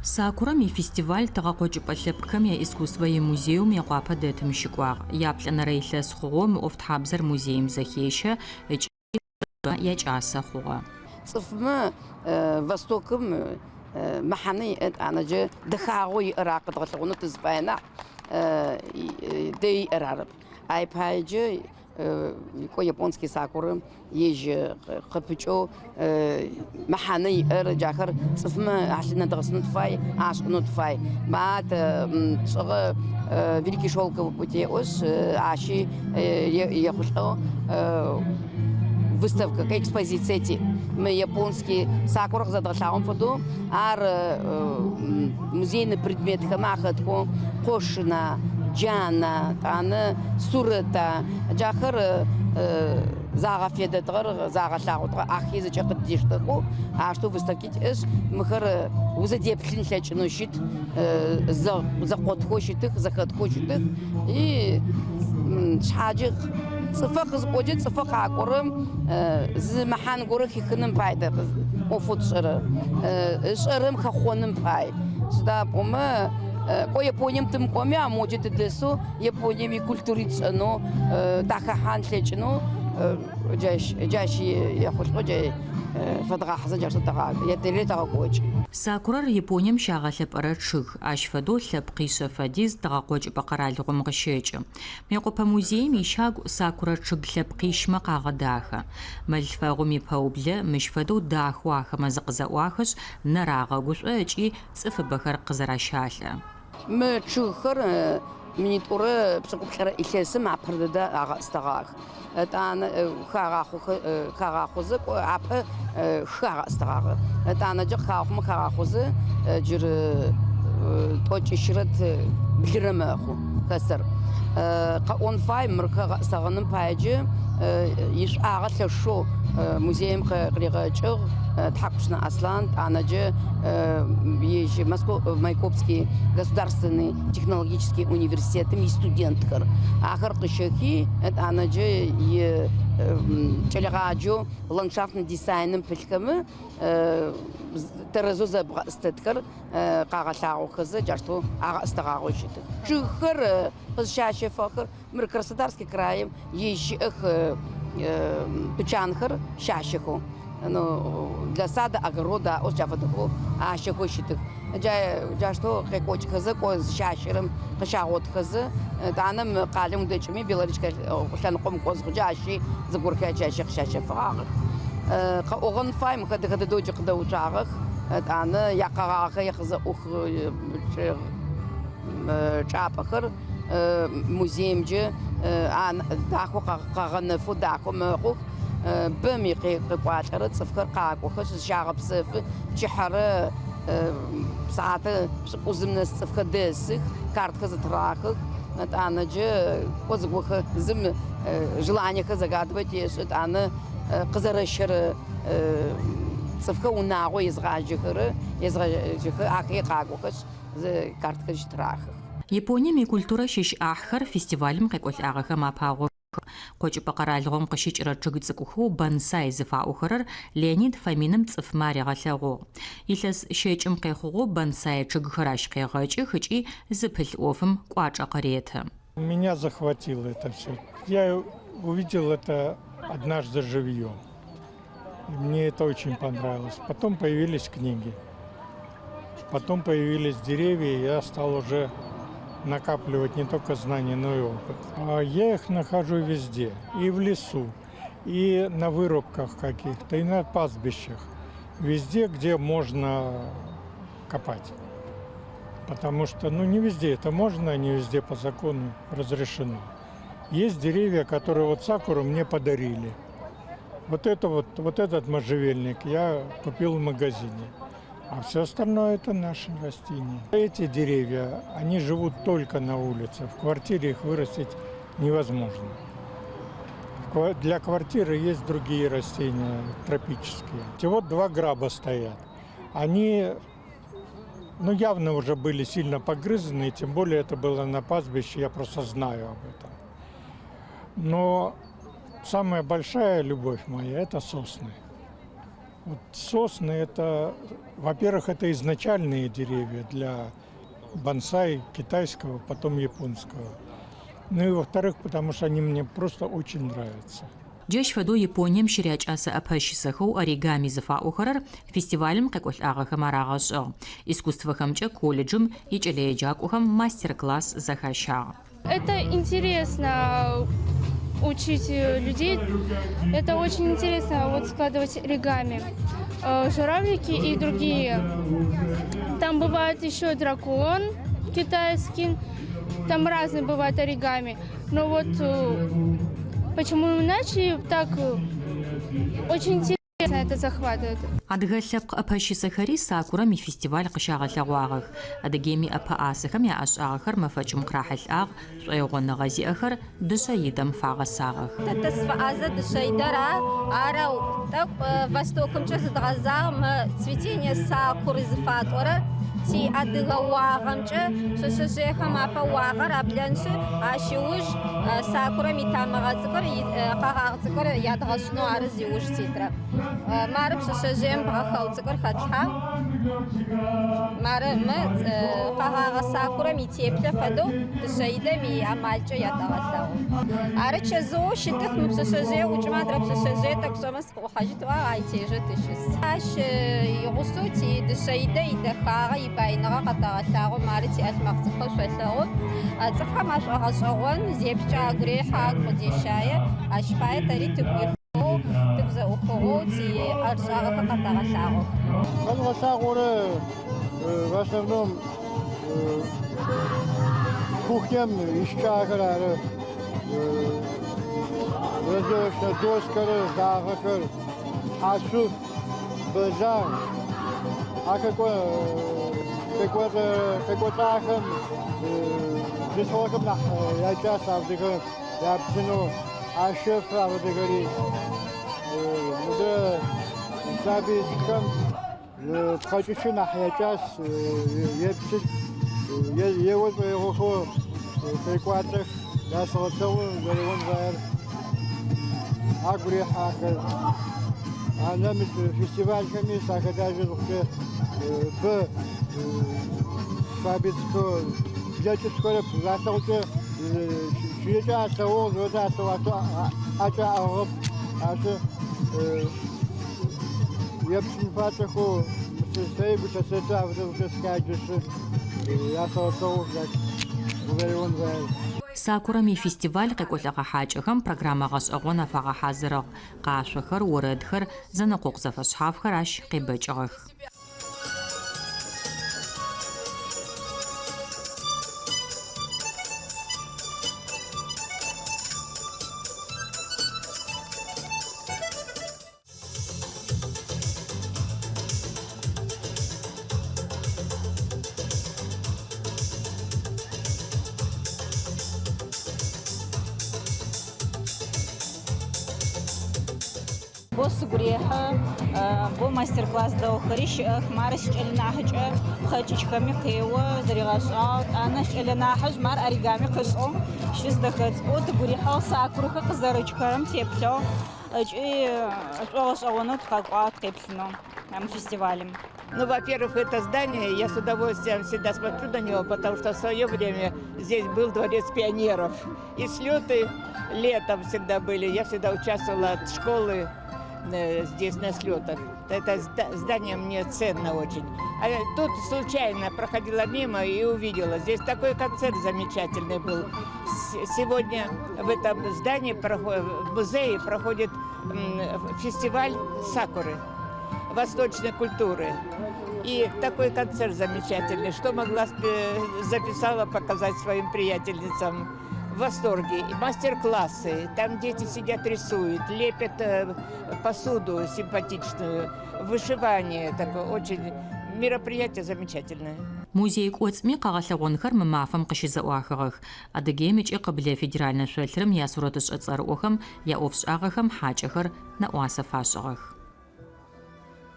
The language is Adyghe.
Сакурэм ифестиваль тыгъэкъокӏыпӏэ лъэпкъхэм яискусствэ имузееу Мыекъуапэ дэтым щыкӏуагъ. Яплӏэнэрэ илъэс хъугъэу мы ӏофтхьабзэр музеим зэхещэ ыкӏи якӏасэ хъугъэ. Цӏыфмэ Востокым мэхьанэ иӏ, етӏанэджэ дэхагъэу иӏэр ар къэдгъэлъэгъонэу тызыфае нахь дэй иӏэр арэп. Ай паеджэ кӏо японский сакурэм ежь къыпыкӏэу мэхьанэ иӏэр джахэр цӏыфмэ алъынэдгъэсынэу тыфай, ашӏэнэу тыфай. Ма тэ тшӏыгъэ Великий шелковый путь еӏошъ, ащи ехъулӏэу выставка, экспозиция тиӏ. Мы японский сакурэ къызэдгъэлъагъом фэдэу ар музейный предметхэм ахэтхэу къошына, джана, тӏанэ сурэта, джахэр загъэфедэтыгъэр, загъэлъагъотыгъэр ахи зэкӏэ къыддиштэхэу аштэу выставки тиӏэшъ, мыхэр узэдеплъын лъэкӏынэу щыт, зэкъотхэу щытых, зэхэтхэу щытых. И шъхьаджи цӏыфэ къызыкӏокӏэ цӏыфэ къакӏорэм зы мэхьан горэ хихыным пай тэ ӏофэу тшӏэрэр, ышӏэрэм хэхъоным пай. Сыда пӏомэ, кӏо Японием тымыкӏоми, а моджэ тыдэсэу Японием икультури тшӏэнэу, тахэхьан тлъэкӏынэу джащ джащ ехъулӏэу джа фэдгъахьызэ джащтэу тэгъакӏо, етэри тэгъэкӏокӏы. Сакурэр Японием щагъэлъэпӏэрэ чъыг. Ащ фэдэу лъэпкъишъэ фэдиз тыгъэкъокӏыпӏэ къэралыгъом къыщэкӏы. Мыекъопэ музеим ищагу сакурэ чъыг лъэпкъищмэ къагъэдахэ. Мэллъфэгъум ипэублэ мыщ фэдэу дахэу ахэмэ зыкъызэӏуахышъ, нэр агъэгушӏо ыкӏи цӏыфыбэхэр къызэращалӏэ. Мы чъыгхэр минитӏурэ пшӏыкӏуплӏырэ илъэсым апэрэ дэдэ агъэӏыстэгъагъэх. Етӏанэ хагъахъозэ, кӏо апэ хы агъэӏыстэгъагъэх. Етӏанэ джы къыхагъахъомэ хагъахъозэ джыры тӏокӏищырэ блырэ мэхъу хэсэр. Къэӏон фай мыр хэгъэӏысэгъэным пае джы ишӏуагъэ лъэшэу музеим къыригъэкӏыгъ Тхьакӏущынэ Аслъан, етӏанэ джы ежь Майкопский государственный технологический университетым истудентхэр. Ахэр къыщэхи, етӏанэ джы и кӏэлэегъаджэу ландшафтный дизайным пылъхэмэ тэрэзэу зэбгъэӏыстэтхэр къагъэлъагъохэзэ джащтэу агъэӏыстэгъагъэу щытых. Чъыгхэр къызщащэфыгъэхэр мыр Краснодарский краим ежь щыӏэх тучанхэр щащэхэу, ну, для сада, огорода аӏоу джа фэдэхэу ащэхэу щытых. Джа джащтэу къекӏокӏыхэзэ, кӏо зыщащэрэм къыщагъотхэзэ, етӏанэ мы къалэм удэкӏыми Белоречкэ лъэныкъом кӏо зыхъукӏэ ащи зыгорэхэр ащи къыщащэфыгъагъэх. Къэӏогъэн фай, мыхэр дэхэ дэдэу джы къыдэуцуагъэх, етӏанэ якъэгъагъэхэр якъызэӏух чӏапӏэхэр музеимкӏэ дахэу къагъэнэфэу дахэу мэхъух. Бэми къекӏуалӏэрэ цӏыфхэр къакӏохэшъ, зыщагъэпсэфы, пчыхьэрэ сыхьатэ пшӏыкӏузым нэс цӏыфхэр дэсых, картхэр зэтырахых. Етӏанэ джы кӏо зыгохэр зым желаниехэр загадывать ешӏы, етӏанэ къызэрэщэрэ цӏыфхэр унагъо езгъаджэхэрэ езгъаджэхэр ахэри къакӏохэшъ, зы картхэр щытырахых. Японием икультурэ щыщ ӏахьхэр фестивалым къекӏолӏагъэхэм апагъохых. Къокӏыпӏэ къэралыгъом къыщыкӏырэ чъыг цӏыкӏухэу бонсай зыфаӏохэрэр Леонид Фоминым цӏыфмэ аригъэлъэгъугъ. Илъэс щэкӏым къехъугъэу бонсай чъыгхэр ащ къегъэкӏых ыкӏи зыпылъ ӏофым кӏуачӏэ къыреты. Меня захватило это все. Я увидел это однажды живьем. И мне это очень понравилось. Потом появились книги. Потом появились деревья, и я стал уже накапливать не только знания, но и опыт. А я их нахожу везде. И в лесу, и на вырубках каких-то, и на пастбищах. Везде, где можно копать. Потому что, ну, не везде это можно, не везде по закону разрешено. Есть деревья, которые вот сакуру мне подарили. Вот это вот, вот этот можжевельник я купил в магазине. А все остальное это наши растения. Эти деревья, они живут только на улице. В квартире их вырастить невозможно. Для квартиры есть другие растения тропические. Вот два граба стоят. Они ну, явно уже были сильно погрызены, тем более это было на пастбище, я просто знаю об этом. Но самая большая любовь моя – это сосны. Вот сосны это, во-первых, это изначальные деревья для бонсай китайского, потом японского. Ну и во-вторых, потому что они мне просто очень нравятся. Джащ фэдэу Японием щырякӏасэ ӏэпэщысэхэу оригами зыфаӏохэрэр фестивалым къекӏолӏагъэхэм арагъэшӏыгъ. Искусствэхэмкӏэ колледжым икӏэлэеджакӏохэм мастер-класс зэхащагъ. Это интересно учить людей. Это очень интересно вот складывать оригами. Журавлики и другие. Там бывает еще дракон китайский. Там разные бывают оригами. Но вот почему иначе так очень интересно это захватывает. Адыгэ лъэпкъ ӏэпэщысэхэри сакурэм ифестиваль къыщагъэлъэгъуагъэх. Адыгеим иӏэпэӏасэхэм яӏэшӏагъэхэр мэфэкӏым къырахьылӏагъ, шӏоигъоныгъэ зиӏэхэр дышъэидэм фагъэсагъэх. Тэ тызфэӏазэ дышъэидэр арэу тӏэкӏу востокымкӏэ зыдгъэзагъ мы цветение сакуры зыфатӏорэр ти адыгэ уагъэмкӏэ пшъэшъэжъыехэм апэ уагъэр аблэншъы ащ ыуж сакурэм итамыгъэ цӏыкӏур къэгъагъ цӏыкӏур ядгъэшӏынэу ары зиуж титрэ. Мары пшъэшъэжъыем бгъэхэу цӏыкӏур хэтлъхьагъ. Мары мы къэгъагъэ сакурэм итеплъэ фэдэу дышъэидэм иамалкӏэ ятэгъэлъэгъу. Ары чэзыоу щытых мы пшъэшъэжъые ӏукӏымэ адрэ пшъэшъэжъые тӏэкӏу шӏэмэ сыкъыӏухьажьыт ыӏуагъ, ай тежэ тыщыс. Ащ игъусэу ти дышъэидэ идэхагъэ, ибаиныгъэ къэтэгъэлъагъо, мары тиӏалъмэкъ цӏыкӏухэр шъолъэгъу. Цӏыфхэм ашӏогъэшӏэгъон, зеплъкӏэ агу рехьы, агу къыдещае. Ащ пае тэри тыгу ихыгъэу, тыгу зэӏухыгъэу тиӏэрышӏагъэхэр къэтэгъэлъагъох. Къэзгъэлъагъорэ в основном кухнем ищыкӏагъэхэр ары разделочная доскэр, лагъэхэр, хьацуф, бэлагъ. Ахэр кӏо къекӏолӏахэм бзылъфыгъэхэм нахь якӏас афэдэхэр яплъынэу ащэфы афэдэхэри. Мыдрэ сабый цӏыкӏухэм пхъэкӏычыр нахь якӏас еплъых, ео шӏоигъохэу къекӏуалӏэх, ясэгъэлъэгъу зэреон фаер агу рехьы ахэр. Нэмыкӏ фестивальхэми сахэлажьэ зыхъукӏэ бэ сабый цӏыкӏухэу блэкӏышъухэрэп, залъэгъукӏэ чыжьэкӏэ алъэгъугъ, зыфэдэ алъэгъугъ, ӏэкӏэ аӏыгъэп. Ащ еплъын фалӏэхэу сэри гу лъысэтэу афэдэ зыхъукӏэ сыкъяджэшъы ясэгъэлъэгъу зэреон фаер. Сакурэм ифестиваль къекӏолӏэгъэ хьакӏэхэм программэ гъэшӏэгъон афагъэхьазырыгъ. Къашъохэр, орэдхэр, зэнэкъокъу зэфэшъхьафхэр ащ къебэкӏыгъэх. Бо сыгу рехьы, бо мастер-класс дэгъухэри щыӏэх. Мары сикӏэлэ нахьыкӏэ пхъэкӏычхэми къео зэригъэшӏагъ. Тӏанэ сикӏэлэ нахьыжъ мар оригами къышӏыгъ. Щыс дэхэ цӏыкӏоу тыгу рихьыгъ сакурэхэр къызэрыкӏхэрэм теплъыгъ ыкӏи шӏогъэшӏэгъонэу тыкъэкӏуагъ тыкъеплъынэу мы фестивалым. Ну, во-первых, это здание, я с удовольствием всегда смотрю на него, потому что в свое время здесь был дворец пионеров. И слеты летом всегда были. Я всегда участвовала от школы здесь на слетах. Это здание мне ценно очень. А тут случайно проходила мимо и увидела. Здесь такой концерт замечательный был. Сегодня в этом здании, в музее проходит фестиваль сакуры, восточной культуры. И такой концерт замечательный, что могла записала показать своим приятельницам. В восторге. И мастер-классы, там дети сидят, рисуют, лепят посуду симпатичную, вышивание такое, очень мероприятие замечательное. Музей кӏоцӏми къэгъэлъэгъонхэр мы мафэм къыщызэӏуахыгъэх. Адыгеим ыкӏи Къыблэ федеральнэ шъолъырым ясурэтышӏэ цӏэрыӏохэм яӏофшӏагъэхэм хьакӏэхэр нэӏуасэ фашӏыгъэх.